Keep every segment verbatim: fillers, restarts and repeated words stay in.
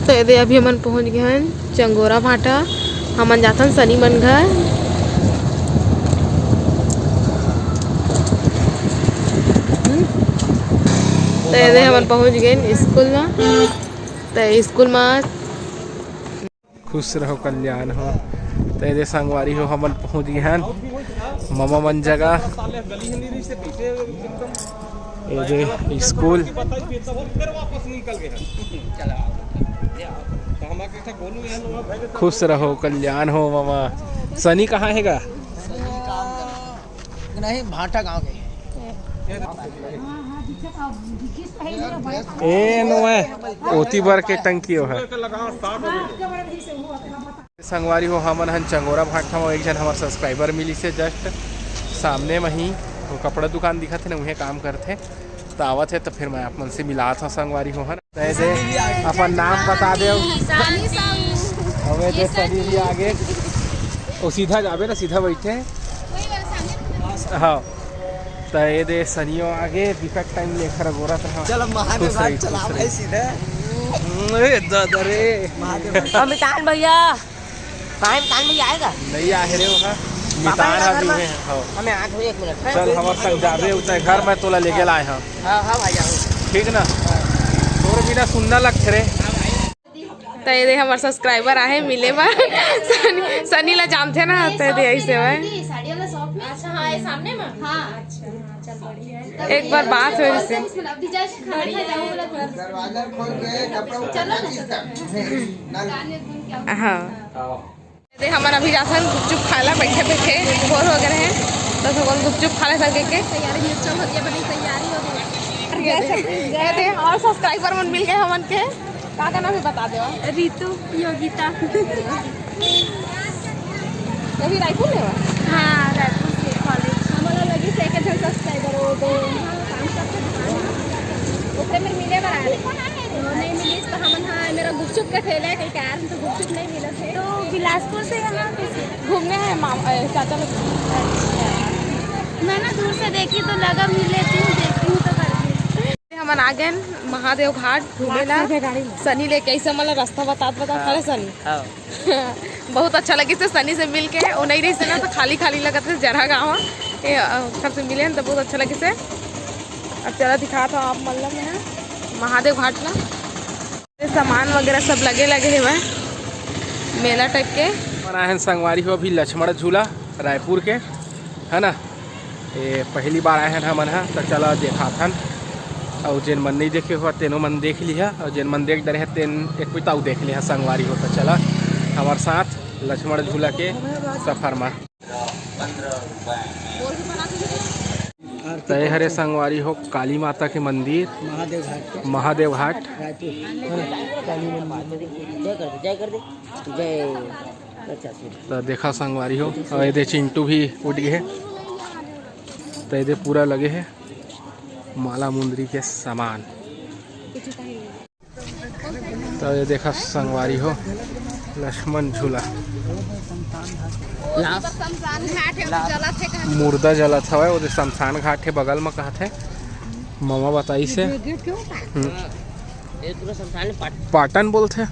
तो ये दे, अभी हमन पहुंच गए हन चंगोरा भाटा। हमन जाथन सनी मन घर। तो ये दे, हमन पहुंच गए स्कूल में। तो स्कूल में खुश रहो, कल्याण हो। तो ये दे संगवारी हो, हमन पहुंच गए हन ममा मन जगह। ये दे स्कूल। खुश रहो, कल्याण हो ममा। सनी कहाँ हे गा? नहीं, भाटा गांव के। ए नो है, ओती बर के टंकी हो है। संगवारी हो, हमन हन चंगोरा भाटा म, एक झन हमर सब्सक्राइबर मिलिस हे, जस्ट सामने म ही वो कपड़ा दुकान दिखत हे ना, उहे काम करथे। त आवत हे त फिर मैं आप मन से मिलात हव संगवारी हो, है ना? तय दे, अपन नाम बता दे। अबे दे, सनी भी आगे। वो सीधा जाबे ना, सीधा बैठे। हाँ। त ये दे सनियो आगे, बिकट टाइम ले खरा गोरा तरह। चल, अब महादेव खुश रही, घाट चला खुश भाई रही। सीधे। हम्म, ए दादा रे। महादेव घाट। अमिताभ भैया, काहे अमिताभ भैया आएगा? नहीं आ रहे होगा। पापा मितान आएगा अभी घर में? में, हाँ। हमें आठ बजे, एक मिनट। चल, हमर संग जाबे उतने घर में तोला लेके लाए हम। हाँ, हाँ भाई, आओ। ठीक ना? तोर बिना सुनना लगथे रे। त ये दे हमर सब्सक्राइबर आहे मिले बर। सनी, सनी ला जानथे ना, त ये दे ऐसे होय। साड़ी वाला शॉप में। अच्छा, हाँ, ये सामने में? हाँ। अच्छा, हाँ, चल बढ़िया है। एक बार बात होय से। मतलब, अभी जस्ट खड़ी है, मतलब, दरवाजा खोल के कपड़ा उतार के इसका। हाँ। दे हमन अभी जाथन गुपचुप खाए ला, बैठे बैठे बोर हो गए हैं, तो थोकन गुपचुप खा ले सके के। तैयारी में चल हो गया, बड़ी तैयारी हो गई। ये दे, और सब्सक्राइबर मन मिल गए हमन के। का, का नाम है बता देवा। रितु, योगिता। ये भी रायपुर में हो? हाँ, रायपुर से कॉलेज। हमला लगी से एक झन सब्सक्राइबर हो दो। हाँ, काम करते हैं। ओकरे मेर मिले बर आ रहे। तो नहीं मिलिस तो हमन, हाँ, मेरा गुपचुप का ठेला है, कहीं कार में तो गुपचुप नहीं मिलत है। तो बिलासपुर से यहाँ कैसे? घूमने हैं माम-, ए, चाचा लोग। मैं ना दूर से देखी तो लगा मिल लेती हूँ, देखती हूँ तो करती हूँ। हमन आ गए महादेव घाट घूमे ला। सनी लेके ऐसे मतलब रास्ता बतात बतात हाँ। खड़े सनी। हाँ। बहुत अच्छा लगिस हे सनी से मिल के। वो नहीं रहिस हे ना तो खाली खाली लगत हे जरा गाँव। ये, अ, ओकर से मिले हन तो बहुत अच्छा लगिस हे। अब चला दिखात हव आप मन ला मैं महादेव घाट ला। ये सामान वगैरह सब लगे लगे हेवय मेला टाइप के। हमन आए हन संगवारी हो अभी लक्ष्मण झूला रायपुर के, है ना? ये पहली बार आए हन हमन ह, त चला देखाथन। अउ जेन मन नहीं देखे हो तेनो मन देख लिहा, अउ जेन मन देख डरे हे तेन एक पिताऊ देख लिहा संगवारी हो। त चला हमर साथ लक्ष्मण झूला के सफर मा। त ये हरे संगवारी हो काली माता के मंदिर, महादेव घाट के। महादेव घाट। रायपुर। जय कर दे, जय कर दे, जय। अच्छा, सुन। त देखा संगवारी हो, अउ ये दे चिंटू भी उठ गए हे। त ये दे पूरा लगे हे माला मुंदरी के सामान। त ये देखा संगवारी हो, लक्ष्मण झूला। लाश। मुर्दा जलत हवय, ओदे शमशान घाट हे बगल म, कहत हे। ममा बताइस हे। हम्म। पाटन बोलथे।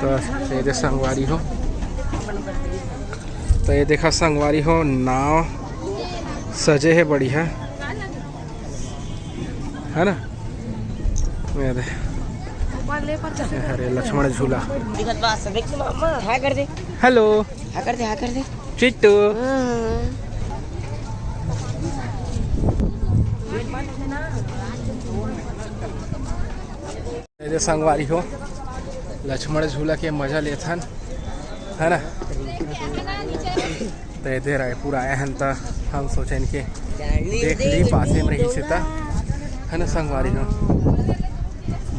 तो ये दे संगवारी हो, तो ये देखा संगवारी हो, नाव सजे हे बढ़िया, है ना? ये दे, अरे लक्ष्मण झूला। दिखत बा, सब देख मामा, हाय कर दे। हेलो। हाय कर दे, हाय कर दे। चिट्टू। हाँ। ये दे संगवारी हो, लक्ष्मण झूला के मजा लेथन, है ना? तो ये दे रायपुर आए हन, त हम सोचेन के देख ली, पासे में रही से त, है ना संगवारी हो?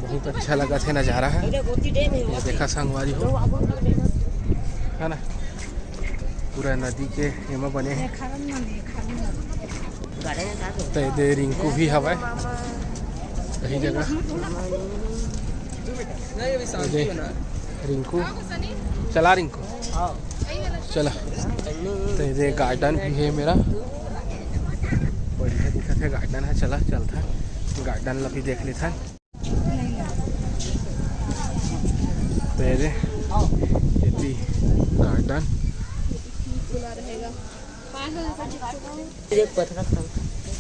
बहुत अच्छा लगा थे नज़ारा है। ये देखा संगवारी हो, है ना? पूरा नदी के एमा बने हे। त ये दे रिंकू भी हवय सही जगह। ये दे रिंकू, चला रिंकू, चला। त ये दे गार्डन भी हे मेरा, बढ़िया दिखत हे गार्डन हे। चला चलत हे। गार्डन ला भी देख लेथन। तो ये दे, एती गार्डन।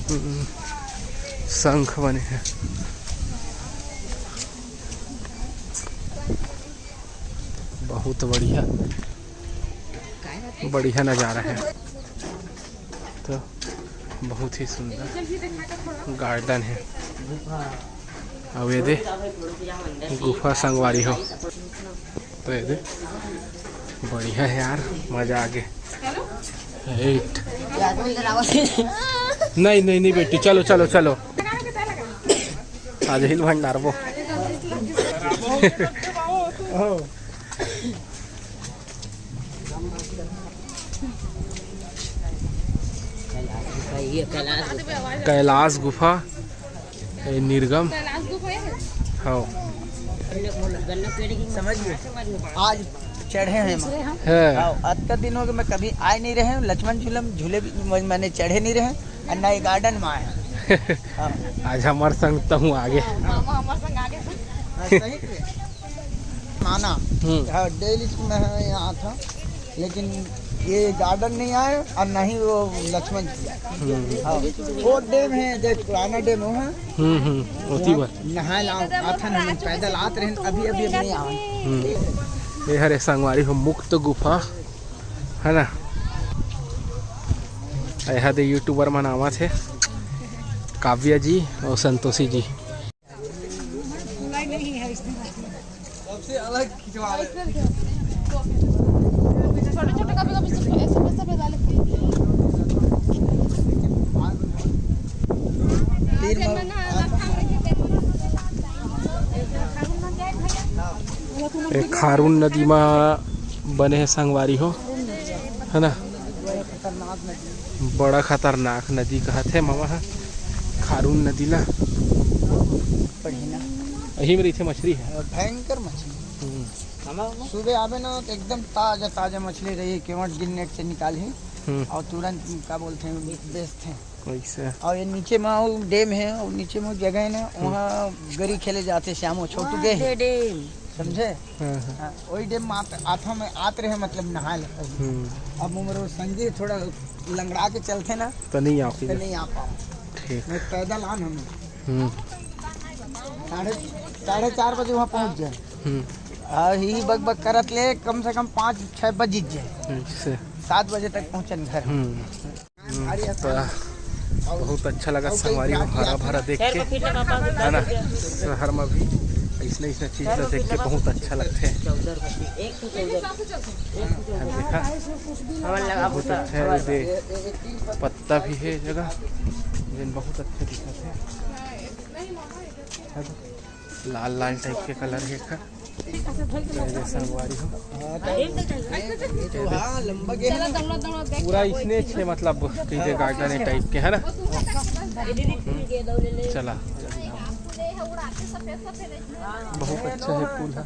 हम्म, शंख बने हे। बहुत बढ़िया, बढ़िया नज़ारा हे। तो बहुत ही सुंदर गार्डन हे। अब ये दे गुफा संगवारी हो, तो ये दे बढ़िया हे यार, मजा आ गे। एट। नहीं, नहीं, नहीं बेटी, चलो, चलो, चलो। आज हिल भंडार वो। कैलाश गुफा, ए, निर्गम। हाँ। समझ गए? आज चढ़े हैं हम। है। हाँ, अतका दिन हो गए, मैं कभी आए नहीं रहे हूँ। लक्ष्मण झूलम झूले भी मैं-, मैंने चढ़े नहीं रहे और ना ही गार्डन में आए हैं। हाँ। आज हमारे संग तो हूँ आगे। हाँ, सही में। माना। हम्म। हाँ, डेली मैं यहाँ था, लेकिन ये गार्डन नहीं आए और ना ही वो लक्ष्मण झूला। हम्म। हाँ, वो डैम है, जो पुराना डैम वो है। हम्म, हम्म, ओती बार। नहाए ला आथन हम पैदल आत रहे, अभी, अभी, अभी नहीं आए। हम्म। ये हरे संगवारी हो मुक्त गुफा, है ना? यहाँ दे YouTuber मन आवत हे, काव्या जी और संतोषी जी। छोटे छोटे कभी कभी सिर्फ ऐसे, ऐसे बजा लेते हैं। ये खारून नदी मा बने हे संगवारी हो, है ना? बड़ा खतरनाक नदी कहत हे मामा ह, खारून नदी ला। बढ़िया ना। अही में रहिथे मछली ह। भयंकर मछली। हम्म। सुबह आबे ना तो एकदम ताजा ताजा मछली रही, केवट गिन्नेट से निकालही। हम्म। और तुरंत का बोलते हैं, बेचते हैं। वैसे। और ये नीचे में वो डैम है और नीचे में वो जगह है ना, हम्म। वहाँ गरी खेले जाते श्यामो छोटू वहाँ के। डैम। समझे? हाँ, हाँ। हाँ, वही डैम में आत-, आथा में आत रहे, मतलब नहा ले। हम्म। अब उम्र संगी थोड़ा लंगड़ा के चलते ना, तो नहीं आओ तो फिर। नहीं आ पाओ। ठीक। मैं पैदल आन हम। हम्म। साढ़े, साढ़े चार बजे वहाँ पहुँच जाए। हम्म। और यही बग बग करत ले कम से कम पाँच छः बज जाए। हम्म, से। सात बजे तक पहुँचन घर। हम्म। हम्म, तो बहुत अच्छा लगा संगवारी हो, हरा भरा देख के, है ना? शहर में भी ऐसने ऐसने चीज ला देख के बहुत अच्छा लगथे। देखा, बहुत अच्छा है। ये दे, पत्ता भी है जगह, जेन बहुत अच्छा दिखत है। लाल लाल टाइप के कलर है एकर। ये संगवारी हो। हाँ, तो ये तो हाँ, लंबा गेंद। पूरा इसने छे, मतलब, कहीं गार्डन टाइप के, है ना? चला, बहुत अच्छा है फूल है।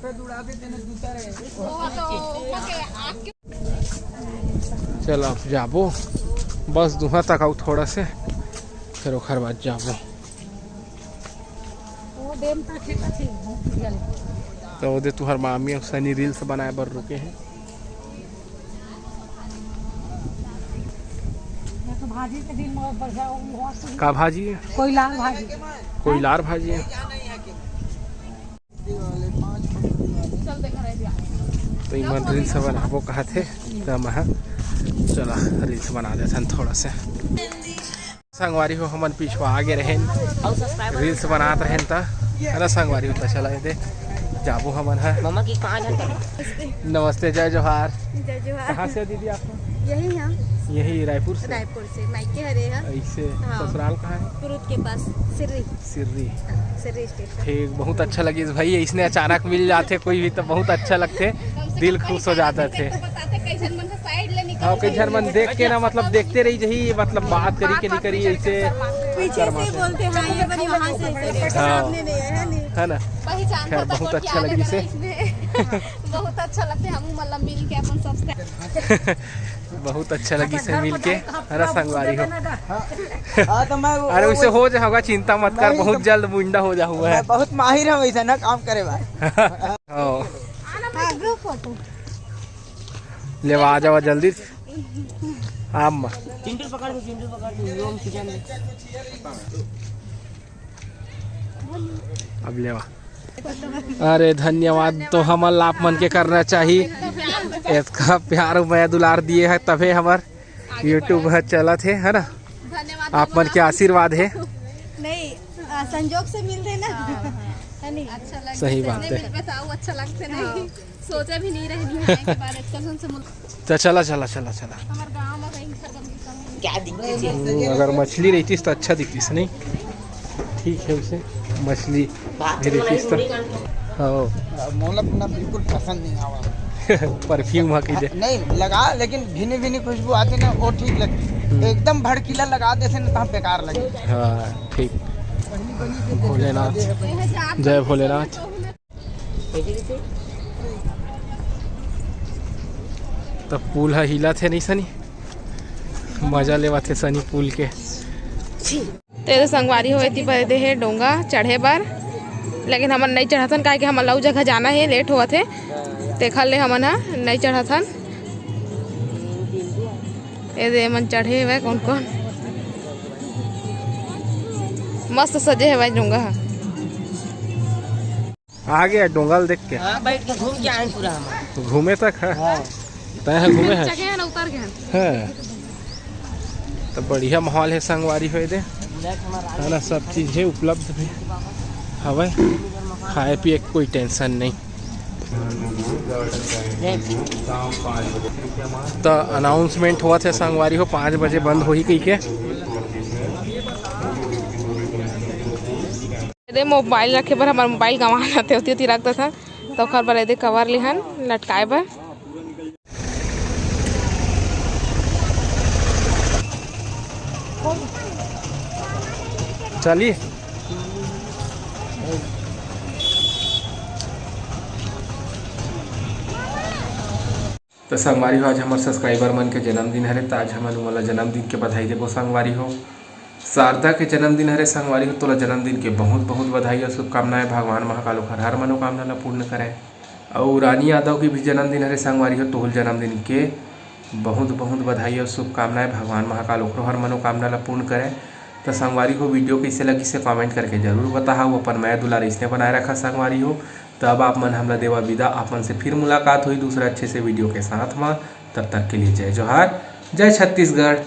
चल, अब जाबो बस दुहा तक, अउ थोड़ा से, फिर ओखर बाद जाबो। वो डैम तक है, कथी? तो ओदे तुहर मामी अउ सनी रील्स बनाए बर रुके हैं। ये तो भाजी के दिन बहुत बढ़िया, वो बहुत सुंदर। का भाजी है? कोइलार भाजी। कोइलार भाजी है। तो इमन रील्स बनाबो कहत हे, त मैं चला रील्स बना देथन थोड़ा से। संगवारी हो, हमन पिछवा आगे रहेन, रील्स बनात रहेन त, है ना संगवारी हो? त चला दे जाबो हमन ह। मम्मा की पाँच हजार। नमस्ते, जय जोहार। जय जोहार। कहाँ से हो दीदी आप? यही हम। यही रायपुर से? रायपुर से, मायके हरे ह। ऐसे हाँ। ससुराल कहाँ है? कुरुद के पास, सिर्री। सिर्री। हाँ, सिर्री स्टेशन। ठीक, बहुत अच्छा लगिस भाई, इसने अचानक मिल जाथे कोई भी तो बहुत अच्छा लगथे, दिल खुश हो जाथे। हाँ, कई झन मन देख के ना, मतलब, देखते रही जही, मतलब, बात करी के नहीं करी, ऐसे पीछे से बोलते हैं, हाँ, ये बड़ी वहाँ से, ऐसे हाँ। सामने नहीं है, है नहीं? है ना? खैर, बहुत अच्छा लगिस हे। बहुत अच्छा लगथे, हम मतलब मिल के अपन सब्सक्राइब बहुत अच्छा लगिस हे मिलके। अरे संगवारी हो। हाँ, तो मैं वो, अरे वो, वैसे वो, हो जाओगा, चिंता मत कर, नहीं, बहुत तो जल्द मुंडा हो जाहूँ मैं। मैं बहुत माहिर हूँ वैसे ना काम करे बर। हाँ। हाँ, group photo। लेवा, आ जावा जल्दी। आम। चिंटू पकड़ दो, चिंटू पकड़ दो, वो हम किचन में। अब लेवा। अरे धन्यवाद तो हमन ला आप मन के करना चाही। इतना प्यार, मया दुलार दिए है तभे हमर YouTube ह चलत हे, है ना? धन्यवाद आप मन के आशीर्वाद हे। नहीं, आ, संजोग से मिलते ना। है नहीं? अच्छा लगे। सही बात है। मिलबे तो आऊ अच्छा लगते नहीं। सोचे भी नहीं रहनी है के बारे, कसम से मुल- तो चला, चला, चला, चला। हमारे गांव में कहीं घर बन गई। क्या दिक्कत है? हम्म, अगर मछली रहतीस तो अच्छा दिखतीस, नहीं? ठीक है, उसे मछली भी रहतीस तो। हाँ। मोला ना बिल्कुल पसंद नहीं आवा। Perfume हाँ की दे। नहीं, लगा, लेकिन भिनी भिनी खुशबू आती ना, वो ठीक लगती। हम्म। एकदम भड़कीला लगा देते ना, तो बेकार लगे। हाँ, ठीक। भोलेनाथ, जय भोलेनाथ। त पुल ह हिलत हे नहीं सनी, मजा लेवत हे सनी पुल के। तो ये संगवारी हो एती बर दे हे डोंगा चढ़े बर, लेकिन हमन नहीं चढ़त हन, काहे कि हमन ला अउ जगह जाना हे, late होवत हे, तेखर ले हमन ह नहीं चढ़त हन। ये दे मन चढ़े हवय कौन कौन, मस्त सजे हवय डोंगा ह। आ गया डोंगल देख के। हाँ, बैठ के घूम के आए पूरा हम। घूमे तक है। हाँ। तय है घूमे है। चढ़े हैं ना, उतर गए हैं। है। तो बढ़िया माहौल है संगवारी होए दे। है ना, सब चीज़ है उपलब्ध भी। हवे खाए पिए के कोई tension नहीं। तो announcement हुआ थे संगवारी हो, पाँच बजे बंद होही कही के। दे मोबाइल रखे बर, हमार मोबाइल गंवा जाथे, ओती ओती रख देथन, तो ओखर बर एदे कवर लिहन लटकाए बर। चली। तो संगवारी हो, आज हमर subscriber मन के जन्मदिन हरे, त आज हमन ओमन ला जन्मदिन के बधाई देबो संगवारी हो। शारदा के जन्मदिन हरे संगवारी हो, तोला जन्मदिन के बहुत बहुत बधाई और शुभकामनाएं। भगवान महाकाल ओखर हर मनोकामना ला पूर्ण करे। अउ रानी यादव के भी जन्मदिन हरे संगवारी हो, तोहल जन्मदिन के बहुत बहुत बधाई और शुभकामनाएं। भगवान महाकाल ओखरो हर मनोकामना ला पूर्ण करे। त संगवारी हो, video कैसे लगिस हे comment करके जरूर बताहा। अपन मया दुलार इसने बनाए रखा संगवारी हो। त अब आप मन हमला देवा विदा, आप मन से फिर मुलाकात होही दूसरा अच्छे से video के साथ मा। तब तक के लिए जय जोहार, जय छत्तीसगढ़।